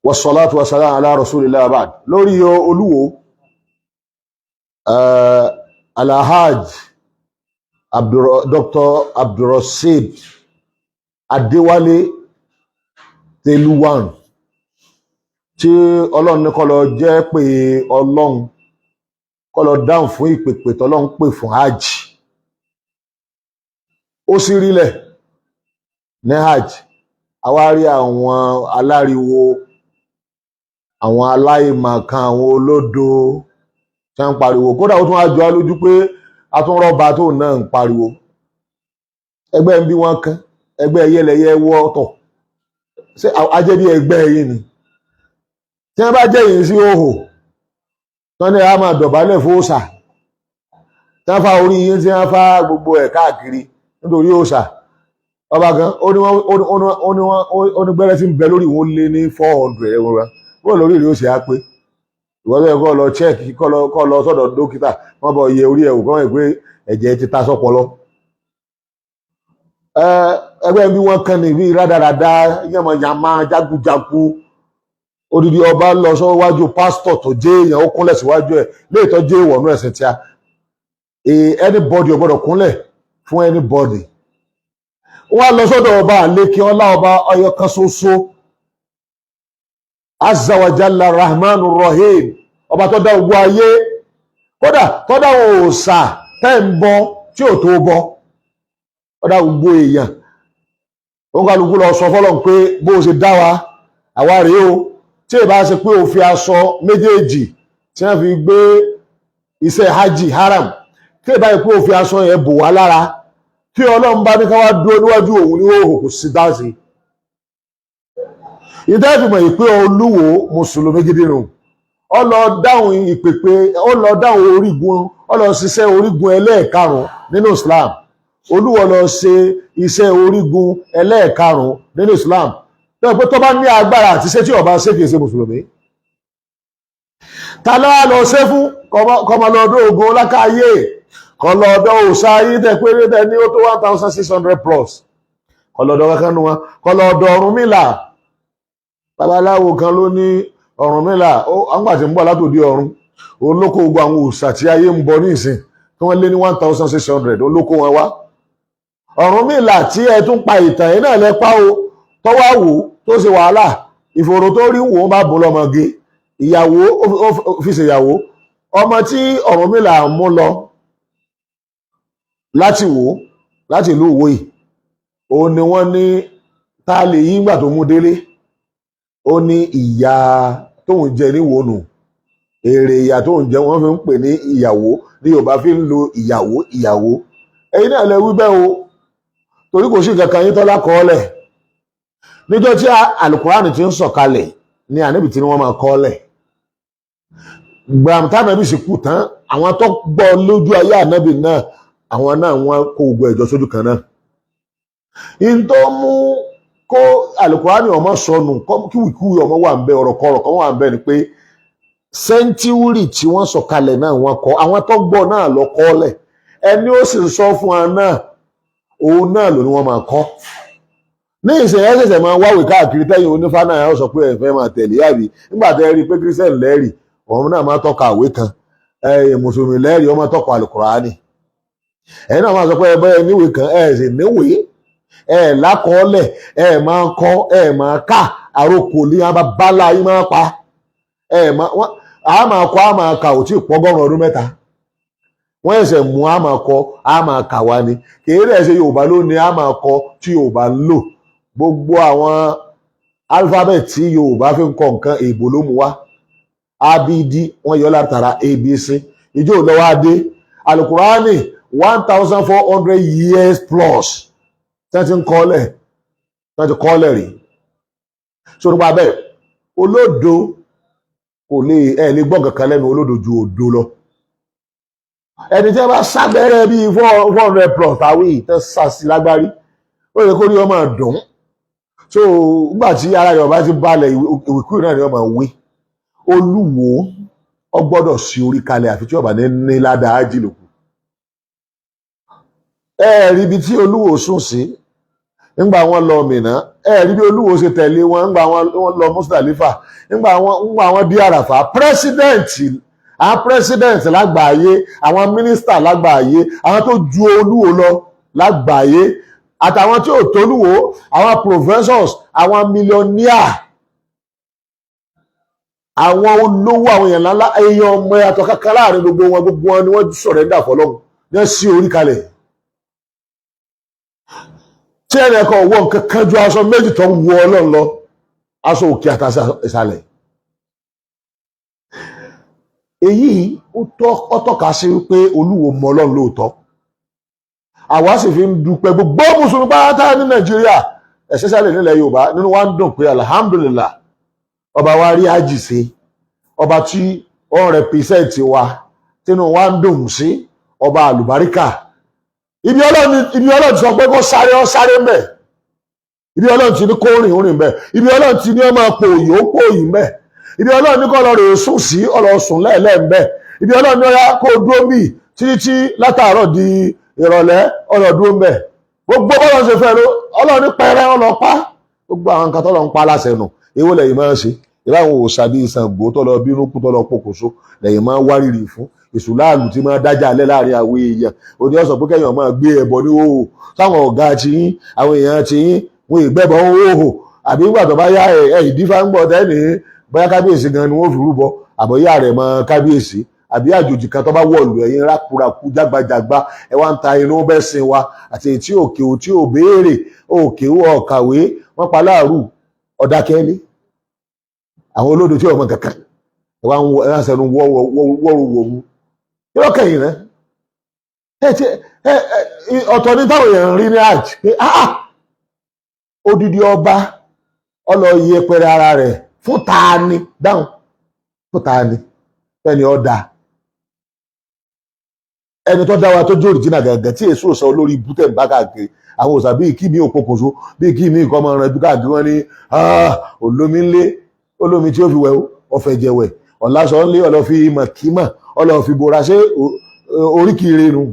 Wassalatu wassalamu ala rasulillah ba'd. Lórí Olúwo, Alhaj Dr. Abdulrasheed Adéwálé Teluwan, tí Ọlọ́run ní kó lọ jẹ́ pé Ọlọ́run kó lọ dáhùn fún ìpèpè tọ́lọ́run pè fún hajj, ó sì rílẹ̀ ní hajj. Àwa rí àwọn aláriwo, àwọn aláìmọ̀kan, àwọn olódo tí wọ́n ń pariwo. Kódà, ó tún wá jọ á lójú pé a tún rọ́ba tó náà ń pariwo. Ẹgbẹ́ ń bí wọ́n kán, ẹgbẹ́ yẹlẹyẹ wọ́tọ̀. Ṣé ajẹ́ bí ẹgbẹ́ yìí ni tí wọ́n bá jẹ́ yìí sí òhò tán ní a máa dọ̀bálẹ̀ fún òòṣà, tí wọ́n fa orí yín, tí wọ́n fa gbogbo ẹ̀ káàkiri nítorí òòṣà? Ọba kan ó ní wọ́n ó ní wọ́n ó ní gbẹ́rẹ́ tí ń bẹ lórí wọn lé ní 400. Ẹ̀wọ̀n rẹ̀ wọ́n lórí ìrìn òsì á pé ìwọ́n tó yẹ kó lọ check, kó lọ sọ́dọ̀ dókítà, wọ́n bọ̀ yẹ orí ẹ̀ wò, kọ́ ẹ̀ pé ẹ̀jẹ̀ ti ta sọ́pọlọ. Ẹgbẹ́ bí wọ́n kàn ní bí rádaràda, yànmọ̀yànmá, jágujágu. Odidi ọba lọ sọ́wájú pásítọ̀ tó jẹ́ èèyàn, ó kúnlẹ̀ síwájú ẹ̀ léètọ́ jẹ́ ìwọ̀nú ẹ̀sìn tíá. Anybody ò gbọ́dọ̀ kúnlẹ̀ fún anybody. Wọ́n lọ sọ́dọ̀ ọba àlékè ọlá, ọba ọyọ kan ṣoṣo, Azza wa Jalla, Rahmanu Rahim, ọba tó dá gbogbo ayé, kódà tó dá òòṣà tẹ́ ń bọ tí ò tó bọ, ó dá gbogbo èèyàn. Ó kálukú lọ sọ fọ́lọ́run pé bó o ṣe dá wa, àwa rèé o. Tí ì bá ṣe pé o fi aṣọ méjèèjì tí wọ́n fi gbé iṣẹ́ hajj haram, tí ì bá ṣe pé o fi aṣọ yẹn bò wá lára, tí Ọlọ́run bá ní ká wá dúró níwájú òun ní òhò, kò sí dáàsì. Ìdá ìfìmọ̀ yìí pé Olúwo mùsùlùmí gidi nù. Ó lọ dáhùn ìpèpè, ó lọ dáhùn orígun, ó lọ ṣiṣẹ́ orígun ẹlẹ́ẹ̀karùn nínú Islam. Olúwo lọ ṣe iṣẹ́ orígun ẹlẹ́ẹ̀karùn nínú Islam, tó yẹ pé tó bá ní agbára àti iṣẹ́ tí ó bá ṣe, kìí ṣe mùsùlùmí. Ta ló wá lọ ṣe fún? Kọmọ lọ́dọ̀ ogun lákàáyé, kọ lọ́dọ̀ òòṣà yìí tẹ pé tẹ ní ó tó 1600 plus, kọ lọ́dọ̀ kankan nu wọn, kọ lọ́dọ̀ Ọ̀rúnmìlà. Babaláwo kan ló ní Ọ̀rúnmìlà ó àwọn àti ń bọ̀ látòdì ọ̀run, òun ló kó gbogbo àwọn òòṣà tí ayé ń bọ ní ìsìn tí wọ́n lé ní 1600, òun ló kó wọn wá. Ọ̀rúnmìlà tí ẹ tún pa ìtàn yìí náà lẹ pa o, tọ́wọ́ wò tó ṣe wàhálà ìfòrò tó rí wò ó bá bùn lọ́mọge ìyàwó, ó fi ṣèyàwó. Ọmọ tí Ọ̀rúnmìlà mú lọ láti wò láti ìlú Ìwó yìí, òun ni wọ́n ní tá a lè yí ìgbà tó mú délé. Ó ní ìyá tóun jẹ níwòónù, èrè ìyá tóun jẹ wọ́n fi ń pè ní ìyàwó, ní Yorùbá fi ń lo ìyàwó ìyàwó. Ẹ̀yin náà lẹ wí bẹ́ẹ̀ o, torí kò sí nǹkan kan yín tọ́lá kọ́ lẹ̀ níjọ́ tí Àlùkùránì ti ń sọ̀kalẹ̀ ní ànábì tí wọ́n máa kọ́ lẹ̀. Gbàm tánàbì sì kú tán, àwọn tó gbọ́ lójú ayé ànábì náà, àwọn náà wọ́n kó gbogbo ẹ̀jọ́ sójú kan náà. In tó mú kó Àlùkùránì ọmọ sọnù, kíwìkúwì ọmọ wà ń bẹ, ọ̀rọ̀ kọ̀rọ̀ kan wà ń bẹ, ni pé century tí wọ́n sọ̀kalẹ̀ náà wọ́n kọ́, àwọn tó gbọ́ náà lọ kọ́ lẹ̀. Ẹni ó sì sọ fún wa náà, òun náà ló ní wọ́n máa kọ́. Ní ìsìn ẹ̀ ṣẹ̀ṣẹ̀ máa wáwèé káàkiri tẹ́yìn onífá náà ó sọ pé ẹ fẹ́ máa tẹ̀lé, àbí nígbà tẹ́ rí i pé Christian lẹ́rìí, òun náà máa tọ́ka àwé kan, mùsùlùmí lẹ́rìí, ó máa tọ́ka Àlùkùránì. Ẹ̀yin náà máa sọ pé ẹ bẹ́ẹ̀ níwèé kan, ẹ sì níwèé, ẹ lákọọ́lẹ̀, ẹ máa kọ́, ẹ máa kà. Àròkò ní abala yín máa pa ẹ máa wọ́n a máa kọ́, a máa kà. Ò tí ì pọ́gọ́rùn ọdún 3 wọ́n ẹ̀sẹ̀ mú a máa kọ́, a máa kà wá ni. Kìí rẹ̀ ṣe Yorùbá ló ní a máa kọ́ tí Yorùbá ń lò. Gbogbo àwọn alphabet tí Yorùbá fi ń kọ nǹkan, èèbò ló mú wá. Abd wọ́n yọ látara abc. Ìjọ lọ́wọ́ adé Alukurani, 1400 years plus tí wọ́n ti ń kọ́lẹ̀, tí wọ́n ti kọ́lẹ̀ rí. So nípa bẹ́ẹ̀, olódo kò lè ẹ̀ lè gbọ́ kankan lẹ́nu olódo ju òdo lọ. Ẹni tí wọ́n bá sábẹ́rẹ́ bíi 400 plus àwí tẹ́ sá sí lágbárí, ó yẹ kó ní ọmọ dùn. So nígbà tí ara Yorùbá ti balẹ̀, ìwìkúwì náà ni wọ́n máa wí. Olúwo ọ gbọ́dọ̀ sí orí kalẹ̀, àfi tí ọba ní ládàá jìlòkù. Ẹ rí ibi tí Olúwo sùn sí. Ńgbà wọn lọ Mínà, ẹ rí bí Olúwo ṣe tẹ̀lé wọn. Ńgbà wọn lọ Musdalifa, ńgbà wọn dí Àràfà, president, àwọn president lágbàáyé, àwọn mínísítà lágbàáyé, àwọn tó ju Olúwo lọ lágbàáyé àtàwọn tí ò tólúwo, àwọn professors, àwọn millionaire, àwọn olówó, àwọn èèyàn ńláńlá, èèyàn ọmọ yàtọ̀ kankan láàrin gbogbo wọn. Gbogbo wọn ni wọ́n surrender fọlọ́run ní wọ́n sí orí kalẹ̀, tí ẹnì kan wọ nǹkan kan ju aṣọ méjì tó ń wọ Ọlọ́run lọ, aṣọ òkè àtàṣà ìsàlẹ̀. Èyí ó tọ́ka sí pé Olúwo mọ Ọlọ́run lóòótọ́. Àwa sì fi ń dúpẹ́. Gbogbo mùsùlùmí pátá ní Nàìjíríà, especially nílẹ̀ Yorùbá, nínú wa ń dùn pé alhamdulillah, ọba wa rí hajj ṣe, ọba tí ó ń represent wa, tínú wa ń dùn sí, ọba àlùbáríkà. Ibi Ọlọ́run ti sọ pé kó sáré, ó sáré mbẹ̀. Ibi Ọlọ́run ti ní kó rìn, ó rìn mbẹ̀. Ibi Ọlọ́run ti ní ó máa pòòyì, ó pòòyì mbẹ̀. Ibi Ọlọ́run ní kó lọ rè sùn sí, ọlọ́ sùn lẹ́ẹ̀lẹ́ mbẹ̀. Ibi Ọlọ́run ní ọyá kó dúró bì títí tí látàárọ̀ di ìrọ̀lẹ́, ọlọ́ dúró mbẹ̀. Gbogbo bọ́lá ṣe fẹ́ ló Ọlọ́run ní pẹ́rẹ́ ọlọ́pàá. Gbogbo àwọn nǹkan tọ́lọ́ ń pa láṣẹ nù. Èwo lẹ́yìn máa ń ṣe? Ìbáwọn òòṣà bíi Ṣàngó tó lọ bínú kú, tó lọ pokùnso, lẹ́yìn máa ń wárìrì fún. Èṣù láàlú tí máa dájà alẹ́ láàrin àwọn èèyàn, òní ọ̀sán pé kẹ́yìn máa gbé ẹbọ ní òhò sáwọn ọ̀gá ti yín, àwọn èèyàn ti yín, wọn ìgbẹ́bọ òhò. Àbí nígbà tó bá yá ẹ ìdífá ń gbọ́ tẹ́ni, bóyá kábíyèsí gan ni wọ́n fi rúbọ, àbọ̀yá rẹ̀ mọ́ kábíyèsí, àbí àjòjì kan tó bá wọ̀lú. Ẹ̀yin rákúrakú jágbajàgba, ẹ wá ń ta inú bẹ́ sin wa àti èyí tí òkè tí ò béèrè òkè ọ̀kàwé wọ́n pa láàrú ọ̀dàkẹ́lé, àwọn olódò tí ọmọ kankan, ẹ wá ń wọ ẹ wá ń sẹnu wọ́ọ̀rù wòru yóò kẹ́yìn rẹ. Ẹ ti ẹ ẹ ọ̀tọ̀ ní táwọn èèyàn rí ní hajj pé ah, odidi ọba ọlọ yẹpẹrẹ ara rẹ̀ fún tani? Dáhùn, fún tani? Ẹni ọ̀dà, ẹni tó dá wa, tó jó òrìjìnà gàngàn, tí èso sọ olórí ibú tẹ̀ ń bá káàkiri, àwọn òòsà bíi kí mi ò pokùnso, bíi kí mi nǹkan máa ranjú káàkiri. Wọn ní olómi ńlé, olómi tí ó fi wẹ̀, ọ̀fẹ́ jẹ̀wẹ̀, ọ̀làṣọ ńlé, ọlọ́fi mọ̀ kímọ̀, ọlọ́fi bora. Ṣé oríkìíre nu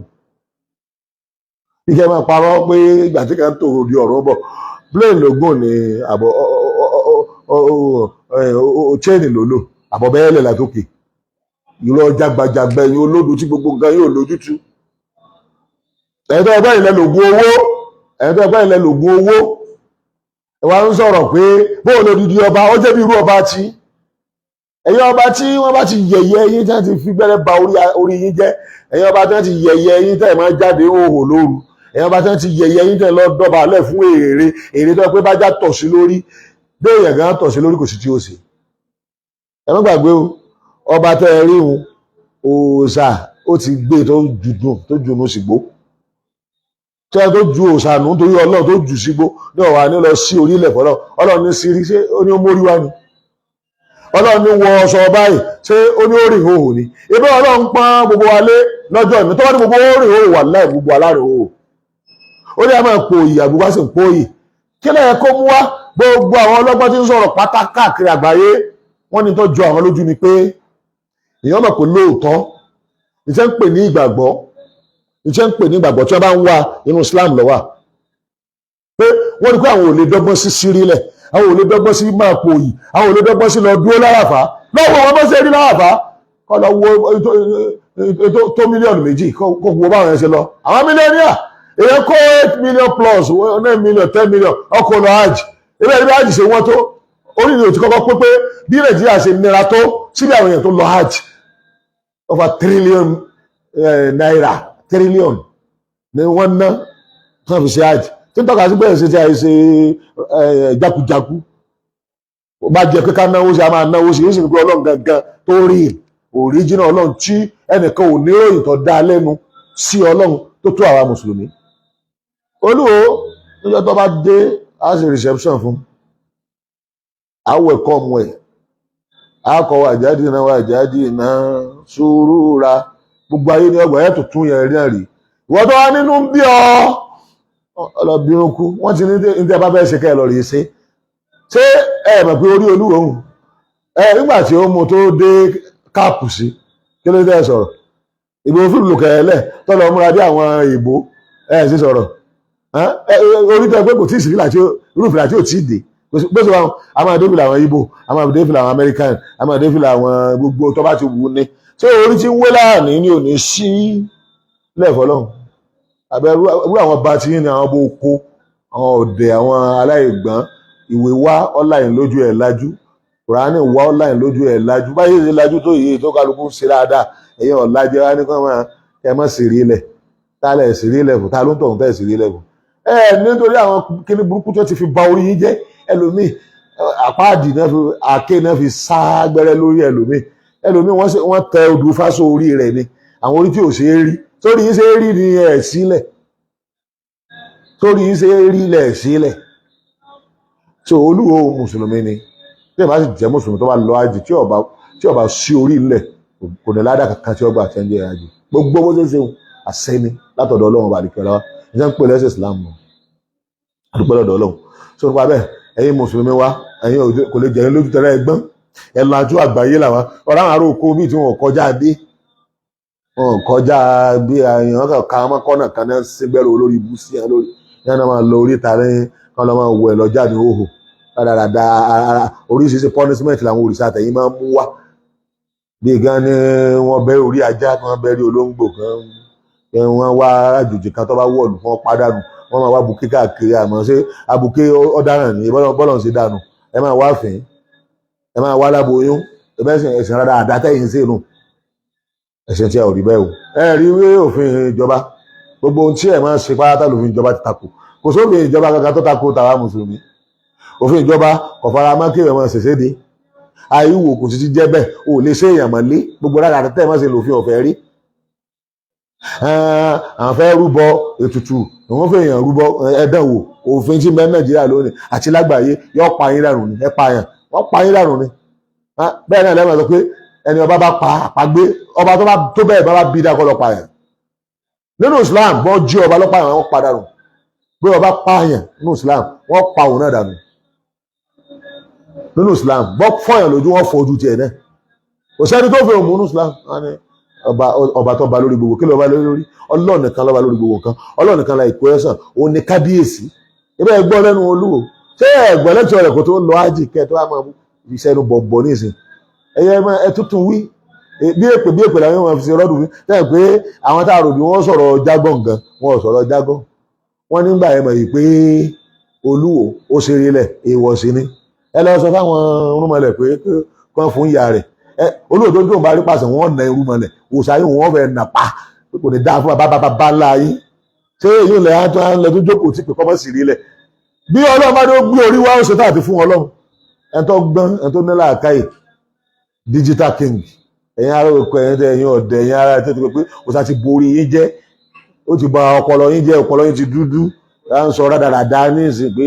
bí kẹ́ máa parọ́ pé ìgbà tí kan tó di ọ̀rọ̀ bọ̀, plane lógún ni àbọ̀ chain ló lò, àbọ̀ bẹ́ẹ̀ lẹ̀ látòkè. Irọ́ jagbajàgbà, ẹ̀yin olódo tí gbogbo nǹkan yóò lójútu. Ẹ̀yin tó ẹgbẹ́ ilẹ̀ lògùn owó, ẹ̀yin tó ẹgbẹ́ ilẹ̀ lògùn owó, ẹ wá ń sọ̀rọ̀ pé bóun lòdìdí ọba, ó jẹ́ bí irú ọba tí ẹ̀yin ọba tí wọ́n bá ti yẹ̀yẹ́ yín, tí wọ́n ti fi gbẹ́rẹ́ ba orí yín jẹ́, ẹ̀yin ọba tí wọ́n ti yẹ̀yẹ́ yín tẹ́ ẹ̀ máa jáde hóhò lóru, ẹ̀yin ọba tí wọ́n ti yẹ̀yẹ́ yín tẹ́ ẹ̀ lọ dọ̀bálẹ̀ fún èrè, èrè tó yẹ pé bá já tọ̀ sí lórí, béèyàn gan tọ̀ sí lórí, kò sí tí ó ṣe. Ẹ má gbàgbé o, ọba tẹ́ ẹ rí hun, òòṣà ó ti gbé tó jùdùn tó jùnú sígbó, tí ẹ tó ju òòṣà nù nítorí Ọlọ́run tó jù sígbó ní ọ̀wà ní lọ sí orílẹ̀ fọlọ́. Ọlọ́run ní sírí, ṣé ó ní ó mórí wá ni? Ọlọ́run ní wọ ọṣọ báyìí, ṣé ó ní ó rìn hóhò ni? Ebi Ọlọ́run pọ́n gbogbo wa lé lọ́jọ́ ìmí tó bá ní gbogbo ó rìn hóhò, wà láì gbogbo aláàrẹ̀ hóhò. Ó ní a máa pòyì, àgbogbo á sì ń pòyì. Kí lẹ́yìn kó mú wá? Gbogbo àwọn ọlọ́gbọ́n tí ń sọ̀rọ̀ pátá káàkiri àgbáyé, wọ́n ní tó jọ àwọn lójú ni pé èèyàn mọ̀ pé lóòótọ́ ìṣe ń pè ní ìgbàgbọ́, ìṣe ń pè ní ìgbàgbọ́ tí wọ́n bá ń wá inú Islam ló wà, pé wọ́n ní pé àwọn ò lè dọ́gbọ́n sí sírílẹ̀, àwọn ò lè dọ́gbọ́n sí máa pòyì, àwọn ò lè dọ́gbọ́n sí lọ dúró láràfá lọ́wọ́ wọn bó ṣe rí láràfá, kọ́ lọ wo tó 2 mílíọ̀nù kó wo báwọn yẹn ṣe lọ. Àwọn millionaire èèyàn kó 8 million plus, 9 million, 10 million, ọkọ̀ lọ hajj. Ebe ẹni bí hajj ṣe wọ́n tó orí ni ò ti kọ́kọ́ pé pé bí Nàìjíríà ṣe nira tó síbi àwọn èèyàn tó lọ hajj, over trillion naira, trillion ni wọ́n ná tí wọ́n fi ṣe hajj, tí ń tọ́ka sí bẹ́ẹ̀ ṣe tí a ṣe jákujáku. Ó bá jẹ́ pé ká náwó sí, a máa náwó sí, yóò sì ní pé Ọlọ́run gangan tó rí original Ọlọ́run tí ẹnìkan ò ní ròyìn tó dá lẹ́nu sí Ọlọ́run tó tó àwa mùsùlùmí. Olúwo níjọ́ tó bá dé, á ṣe reception fún, á welcome ẹ̀, á kọ wà jáde náà, wà jáde náà sùúrù ra gbogbo ayé ní ọgbà ẹ̀ tuntun yẹn rí náà rí. Ìwọ́n tó wá nínú ń bí ọ ọlọ́bìnrin kú, wọ́n ti ní ní tẹ́ bá fẹ́ ṣe kẹ́ ẹ lọ rèé ṣe. Ṣé ẹ mọ̀ pé orí Olúwo hùn ẹ nígbà tí ó mú tó dé káàpù sí? Kí ló dé sọ̀rọ̀ ìbò fíìmù lòkè ẹlẹ̀ tó lọ múra bí àwọn ìbò ẹ sì sọ̀rọ̀? Orí tó ẹ pé kò tí ì sí fìlà tí ó irú fìlà tí ò tí ì dé bó ṣe wà. A máa dé fìlà àwọn Ìgbò, a máa dé fìlà àwọn American, a máa dé fìlà àwọn gbogbo tó bá ti wù ú ní. Ṣé orí tí ń wé láàánú ní òní sí lẹ́ẹ̀fọ́ lọ́hùn? Àbẹ̀rù àwọn bá ti ní àwọn bó kó àwọn ọ̀dẹ̀, àwọn aláìgbọ́n. Ìwé wá online lójú ẹ̀ lajú, Kùránì wá online lójú ẹ̀ lajú. Báyìí ṣe lajú tó yìí tó kálukú ṣe dáadáa, ẹ̀yin ọ̀làjẹ́ wá ní kọ́ máa kẹ́ mọ́ sí rí ilẹ̀. Tá lẹ̀ sí rí ilẹ̀ fún? Ta ló ń tọ̀hún tẹ̀ sí rí ilẹ̀ fún? Ẹ nítorí àwọn kíní burúkú tó ti fi ba orí yín jẹ́. Ẹlòmíì, àpáàdì náà fi, àáké náà fi sá gbẹ́rẹ́ lórí ẹlòmíì. Ẹlòmíì, wọ́n tẹ odù fásó orí rẹ̀ ni. Àwọn orí tí ò ṣe é rí sórí yín ṣe é rí ni ẹ̀ sílẹ̀, sórí yín ṣe é rí lẹ̀ sílẹ̀. So Olúwo mùsùlùmí ni. Tí ẹ bá sì jẹ́ mùsùlùmí tó bá lọ àjì, tí ó bá sí orí ilẹ̀, kò ní ládàá kankan tí ó gbà tẹ́ ń jẹ́ àjì. Gbogbo bó ṣe ń ṣeun, àṣẹ ni látọ̀dọ̀ Ọlọ́run ọba àdìkẹ́ ọlọ́wà. Ìṣẹ́ ń pè lẹ́sẹ̀ Islam nù. Àdúpẹ́ lọ́dọ̀ Ọlọ́run. So nípa bẹ́ẹ̀, ẹ̀yin mùsùlùmí wa, ẹ̀yin kò lè jẹ́ lójú tẹ́lẹ̀ ẹgbọ́n ẹ̀ lajú àgbáyé làwọn ọ̀rọ̀ àwọn ará oko bíi tí wọn kọjá dé, wọn kọjá bí àyàn kan ká ọmọ kọ́nà kan náà sígbẹ́rù olórí ibú sí ẹ lórí yẹn náà, máa lọ oríta ní kán lọ́ máa wọ ẹ̀ lọ́jà ní òhò rádaràda. Oríṣiríṣi punishment làwọn òrìṣà àtẹ̀yìn máa ń mú wá, bí gan ni wọ́n bẹ́ orí ajá, wọ́n bẹ́ rí olóńgbò kan, wọ́n wá àjòjì kan tó bá wọ̀lú, wọ́n pàdánù, wọ́n máa wá buké káàkiri. Àmọ́ ṣé abuké ọ̀daràn ní bọ́lọ̀ ń ṣe dànù? Ẹ máa wá fín, ẹ máa wá láboyún, ẹ bẹ́ẹ̀ sìn ẹ̀sìn rádaràda tẹ̀yìn sí inú ẹ̀sìn tí a ò rí bẹ́ẹ̀ o. Ẹ rí wí òfin ìjọba, gbogbo ohun tí ẹ máa ń ṣe pátá lòfin ìjọba ti takò. Kò sófin ìjọba kankan tó takò tàwa mùsùlùmí. Òfin ìjọba kò fara mọ́ kí èèyàn máa ṣẹ̀ṣẹ̀ dé àìwò, kò sì ti jẹ́ bẹ́ẹ̀. Ò lè ṣe èèyàn mọ́lé. Gbogbo rárá tẹ́ ẹ máa ṣe lòfin ọ̀fẹ́ rí. Àwọn fẹ́ rúbọ ètùtù, wọ́n fẹ́ èèyàn rúbọ ẹ̀dán wò. Òfin tí mẹ́ Nàìjíríà lónìí àti lágbàáyé yóò pa yín dànù ni. Ẹ pa yàn, wọ́n pa yín dànù ni. Bẹ́ẹ̀ náà lẹ́mọ̀ sọ pé ẹni ọba bá pa àpagbé, ọba tó bá tó bẹ́ẹ̀ bá bá bí dákọ́ lọ pa yàn. Nínú Islam, bọ́ jí ọba lọ́pàá yàn, wọ́n pa dànù. Bí ọba pààyàn nínú Islam, wọ́n pa òun náà dànù. Nínú Islam, bọ́ fọyàn lójú, wọ́n fọ ojú tiẹ̀ náà. Kò sẹ́ni tó fi òun nínú Islam. Wọ́n ní ọba, ọba tó ba lórí gbogbo kí ló ba lórí? Ọlọ́run nìkan ló ba lórí gbogbo nǹkan. Ọlọ́run nìkan la ìkó ẹ̀sán, òun ní kábíyèsí. Ibẹ̀ ẹ gbọ́ lẹ́nu Olúwo. Ṣé ẹ gbọ́ lẹ́tọ̀ rẹ̀ kó tó lọ ájì kẹ́ tó wá máa iṣẹ́ inú bọ̀m̀bọ̀ nísìn? Ẹ̀yẹ ẹ tuntun wí bí èpè, bí èpè làwọn máa fi ṣe rọ́dùn wí sẹ́yìn pé àwọn tá a rò bí wọ́n sọ̀rọ̀ jágọ̀n gan, wọ́n sọ̀rọ̀ jágọ̀n. Wọ́n nígbà yẹn mọ̀ yìí pé Olúwo ó ṣeré lẹ̀, èèwọ̀ sí ni. Ẹ lọ sọ fáwọn rúmọlẹ̀ pé kán fún ìyá rẹ̀ ẹ. Olúwo tó ń tóun bá rí pàṣẹ, wọ́n na irúmọlẹ̀ òòṣà yìí, wọ́n fẹ́ nà pa pé kò ní dáa fún bàbá bàbá ńlá yín. Ṣé èyí lẹ̀ á tó á lọ tó jókòó tí pé kọ́mọ́ sì rí lẹ̀? Bí Ọlọ́run bá dé, ó gbé orí wá, ó ṣe tá àti fún Ọlọ́run. Ẹni tó gbọ́n, ẹni tó ní làákàyè, digital king. Ẹ̀yin ará òkú, ẹ̀yin tẹ ẹ̀yin ọ̀dẹ̀, ẹ̀yin ará tẹ́ ti pé òòṣà ti borí yín jẹ́, ó ti bà ọpọlọ yín jẹ́, ọpọlọ yín ti dúdú. À ń sọ rádaràda ní ìsìn pé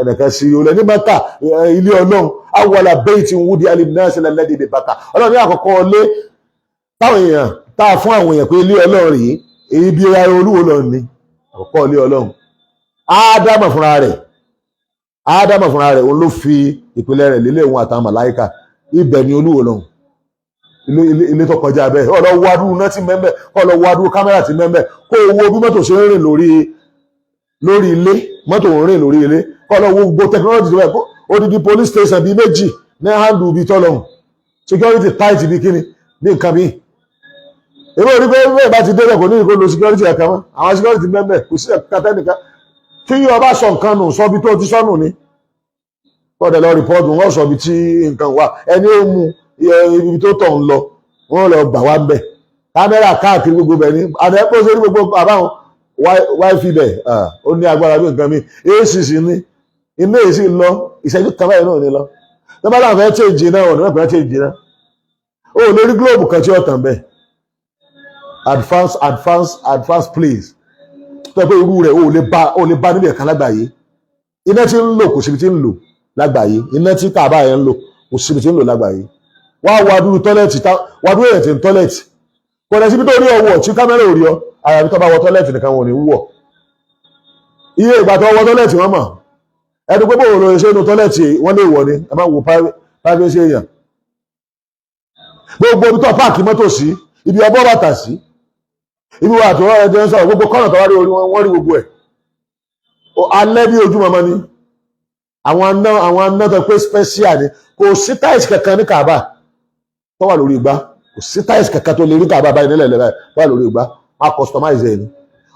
ẹnìkan sí olè ní Mẹ́kà, ilé Ọlọ́run. Awwala baytin wudi'a linnasi lalladhi bi Bakka. Ọlọ́run ní àkọ́kọ́ ilé táwọn èèyàn tá a fún àwọn èèyàn pé ilé Ọlọ́run rèé, èyí bí ara Olúwo lọ ní àkọ́kọ́ ilé Ọlọ́run. Ádámà fúnra rẹ̀, Ádámà fúnra rẹ̀, òun ló fi ìpìlẹ̀ rẹ̀ lélẹ̀, òun àtàwọn màláìka. Ibẹ̀ ni Olúwo lọ́hùn. Ilé tó kọjá bẹ́ẹ̀, ọ̀lọ́ wo adúrú náà ti mẹ́mbẹ́, kọ́ lọ wo adúrú kámẹ́rà ti mẹ́mbẹ́, kó o wo bí mọ́tò ṣe ń rìn lórí ilé, mọ́tò ń rìn lórí ilé, kọ́ lọ wo gbogbo technology tó bẹ́ẹ̀ kó odidi police station bíi méjì ní handle bíi tọ́lọ́hùn, security tight bíi kíni bí nǹkan bíi èmi ò rí pé bẹ́ẹ̀ bá ti débẹ̀, kò ní ìkó lo security ẹ̀ka mọ́. Àwọn security mẹ́mbẹ́, kò sí ẹ̀ka tẹ́nìkan tí ọba sọ nǹkan nù, sọ bí tó ti sọnù ni, kọ́ọ̀dẹ̀ lọ report, wọ́n sọ bí tí nǹkan wà. Ẹni ó mú ibi tó tọ̀ ń lọ, wọ́n lọ gbà wá ń bẹ̀. Kámẹ́rà káàkiri gbogbo bẹ̀ ní àdẹ́pọ̀ sórí gbogbo àbáwọn wifi bẹ̀. Ó ní agbára bí nǹkan mi. AC sì ní iná èsì lọ ìṣẹ́jú kan báyìí náà ní lọ. Tó bá láwọn fẹ́ change náà, ọ̀nà mẹ́fẹ̀ẹ́ change náà, ó lórí globe kan tí ó tàn bẹ́ẹ̀. Advance, advance, advance place tó yẹ pé irú rẹ̀ ó lè bá níbi ẹ̀ka lágbàáyé. Iná tí ń lò, kò síbi tí ń lò lágbàáyé. Iná tí kàbá yẹn ń lò, kò síbi tí ń lò lágbàáyé. Wá wá dúró toilet, wá dúró èèyàn tí ń toilet, kò dẹ̀ síbi tó rí ọwọ́ tí kámẹ́rà ò rí ọ. Àyàfi tó bá wọ toilet nìkan, wọn ò ní wọ̀. Iye ìgbà tó wọ toilet, wọ́n mọ̀ ẹni pé bóun ló ṣe inú toilet, wọ́n lè wọ̀ ni. Ẹ má wo privacy èèyàn. Gbogbo ibi tó park mọ́tò sí, ibi ọbọ̀ bàtà sí, ibi wà tó wọ́n ẹjọ́ ń sọ̀rọ̀, gbogbo kọ́nà tó wá rí orí wọn, wọ́n rí gbogbo ẹ̀. Alẹ́ bí ojú mọ́mọ́ ni àwọn aná tó pé special ni. Kò sí tiles kankan ní Kaaba tó wà lórí igbá. Kò sí tiles kankan tó lè rí Kaaba báyìí nílẹ̀ lẹ́bàá tó wà lórí igbá. Wọ́n á customize ẹ̀ ni.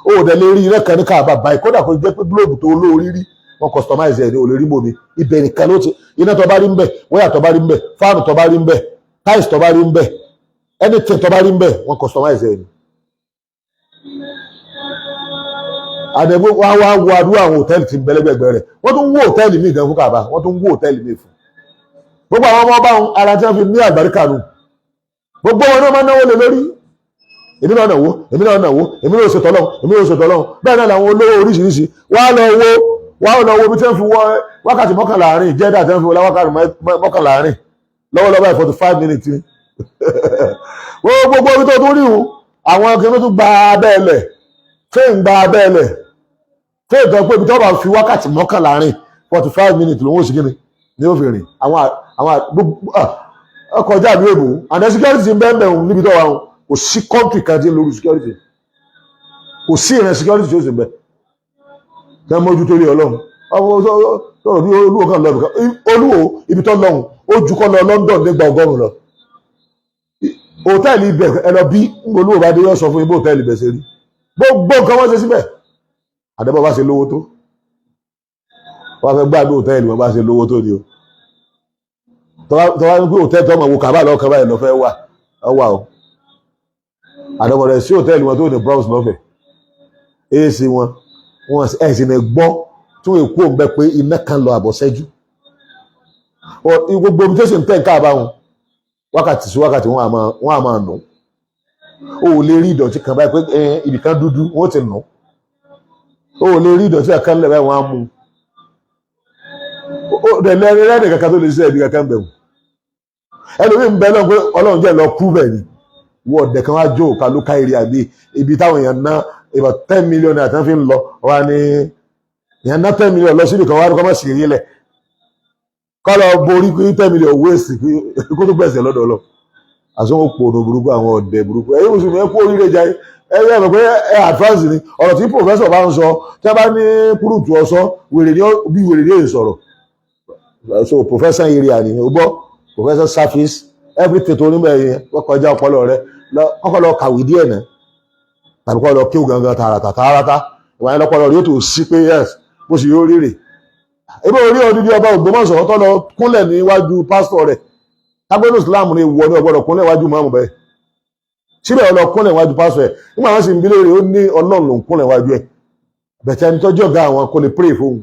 Ó dẹ̀ lè rí iná kan ní Kaaba báyìí, kódà kó jẹ́ pé globe tó olóorí rí, wọ́n customize ẹ̀ ni. Ò lè rí mọ́mi ibẹ̀ nìkan ló ti. Iná tó bá rí ń bẹ̀, wáyà tó bá rí ń bẹ̀, fan tó bá rí ń bẹ̀, tiles tó bá rí ń bẹ̀, anything tó bá rí ń bẹ̀, wọ́n customize ẹ̀ ni. Àdẹ̀gbó wá wá wo àdúrà àwọn hòtẹ́ẹ̀lì tí ń bẹ́lẹ́gbẹ̀gbẹ̀ rẹ̀. Wọ́n tún wó hòtẹ́ẹ̀lì míì gan fún Kaaba. Wọ́n tún wó hòtẹ́ẹ̀lì míì fún gbogbo àwọn ọmọ ọba ara tí wọ́n fi ní àgbàríkà nù. Gbogbo wọn náà máa náwó lé lórí. Èmi náà náwó, èmi náà náwó, èmi náà ṣètò Ọlọ́run, èmi náà ṣètò Ọlọ́run. Bẹ́ẹ̀ náà làwọn olówó oríṣiríṣi wá lọ wo ibi tí wọ́n fi wọ wákàtí 11 rìn Jẹ́dà, tí wọ́n fi wọ wákàtí 11 rìn lọ́wọ́lọ́wọ́ báyìí, 45 minutes ni. Gbogbo ibi tó tún rí wọn, àwọn akẹ́kọ̀ọ́ tún gba abẹ́ ẹlẹ̀, train gba abẹ́ ẹlẹ̀, train tó pé ibi tó bá fi wákàtí 11 rìn, 45 minutes lòun ò sí kíni ní ó fi rìn. Àwọn gbogbo ọkọ̀ ọjà àbí èbò and the security ń bẹ́ẹ̀ bẹ́ẹ̀ níbi tó wà wọn. Kò sí country kan tí ń lórí security, kò sí ìrìn security tí ó sì ń bẹ kí wọ́n mójútó lé Ọlọ́run. Sọ̀rọ̀ bí olúwo kan lọ ibìkan, olúwo ibi tó lọ́hùn ó ju kọ́ lọ London nígbà 100 lọ. Hòtẹ́ẹ̀lì ibẹ̀, ẹ lọ bí olúwo bá dé, yóò sọ fún yín bó hòtẹ́ẹ̀lì ibẹ̀ ṣe rí. Gbogbo nǹkan wọ́n ṣe síbẹ̀. Àdébọ̀ bá ṣe lówó tó, wọ́n fẹ́ gbádùn hòtẹ́ẹ̀lì wọn bá ṣe lówó tó ni o. Tọ́wá ní pé hòtẹ́ẹ̀lì tó máa wo Kàbá lọ́kàn báyìí lọ fẹ́ wà ọ wà o. Àdébọ̀ rẹ̀ sí hòtẹ́ẹ̀lì wọn tó ní bronze lọ́fẹ̀ẹ́, AC wọn wọn ẹ̀ sì ní gbọ́ tí wọ́n kú òun bẹ́ pé iná kan lọ àbọ̀ sẹ́jú. Gbogbo omi tó sì ń tẹ̀ káàbá wọn, wákàtí sí wákàtí wọn á máa nù. O ò lè rí ìdọ̀tí kan báyìí pé ibì kan dúdú, wọ́n ti nù. O ò lè rí ìdọ̀tí kan lẹ̀ báyìí, wọ́n á mú o. Dẹ̀ lẹ́rìí kankan tó lè ṣe ibi kankan bẹ̀rù. Ẹlòmíì ń bẹ lọ́n pé Ọlọ́run jẹ́ lọ kú bẹ̀ ni. Wọ́n ọ̀dẹ̀ kan wá jó òkà ló ká èrè àbí ibi táwọn èèyàn ná about 10 million naira tí wọ́n fi ń lọ wá ní èèyàn ná 10 million lọ síbi kan wá ní kọ́ mọ̀ sí rí lẹ̀ kọ́ lọ borí pé 10 million waste kó tó gbẹ̀sẹ̀ lọ́dọ̀ ọlọ́ àsọ̀wọ́ òpònú burúkú, àwọn ọ̀dẹ̀ burúkú. Ẹ̀yin mùsùlùmí, ẹ kú oríire jẹ́. Ẹ yẹ mọ̀ pé ẹ advance ni. Ọ̀rọ̀ tí professor bá ń sọ, tí wọ́n bá ní kúrúùtù ọ̀sọ́ wèrè ní bí wèrè ní èyí sọ̀rọ̀. So professor area ni o gbọ́, professor service, everything tó níbẹ̀ yẹn wọ́n kọjá ọpọlọ rẹ. Kọ́kọ́ lọ kàwé díẹ̀ náà tàbí kọ́ lọ kíw gangan tààràtà tààràtà. Ìwà yẹn lọ́pọlọ rẹ yóò tó sí pé yes, bó ṣe yóò rírè. Ebi orí odidi ọba Ògbómọ̀ṣọ́ tó lọ kúnlẹ̀ níwájú pásítọ̀ rẹ̀. Tágbẹ́nu Islam ni ìwọ ní ọgbọ́dọ̀ kúnlẹ̀ níwájú mọ́mù bẹ́ẹ̀. Síbẹ̀ ó lọ kúnlẹ̀ níwájú pásítọ̀ ẹ̀. Nígbà wọn sì ń bí léèrè, ó ní Ọlọ́run ló ń kúnlẹ̀ níwájú ẹ̀, bẹ̀tẹ̀ ẹni tọ́jú ọ̀gá àwọn kò lè pray fóun.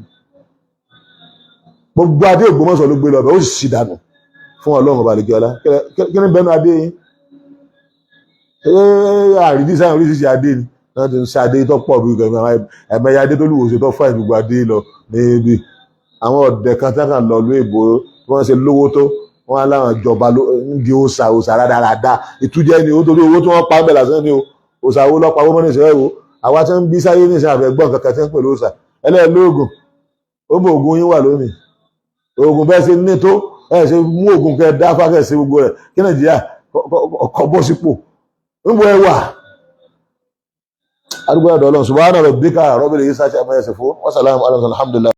Gbogbo adé Ògbómọ̀ṣọ́ ló gbé lọ bẹ̀, ó sì sì dànù fún Ọlọ́run ọba àlejò ọlá. Kí ni bẹ́ẹ̀ nu adé yín? Àrídí sáyẹn oríṣiríṣi adé ni wọ́n ti ń ṣe. Adé tó pọ̀ bí ẹ̀mẹ́yà adé tó lùwò ṣe tó fà gbogbo adé lọ níbi àwọn ọ̀dẹ̀ kan tí wọ́n lọ lú èbó tí wọ́n ṣe lówó tó wọ́n á láwọn ìjọba ń di òòṣà, òòṣà rádaràda ìtújẹ́ ni ó, torí owó tí wọ́n pa bẹ̀ lásán ni o. Òòṣà owó lọ́pàá owó mọ́ ní ìṣẹ́ wo àwa tí ń bí sáyé ní ìṣẹ́ àfẹ́ gbọ́n kankan tí ń pè lóòṣà ẹlẹ́ẹ̀lóògùn. Ó bò ògùn yín wà lónìí. Ògùn bẹ́ẹ̀ ṣe ní tó ẹ̀ ṣe mú ògùn kẹ dá fákẹ́ sí gbogbo rẹ̀ kí Nàìjíríà kọ́ bọ́ sípò níbo ẹ wà. Arúgbó ẹ̀dọ̀ Ọlọ́run. Subhana rabbika rabbil izzati amma yasifun wa salamun ala alhamdulillah.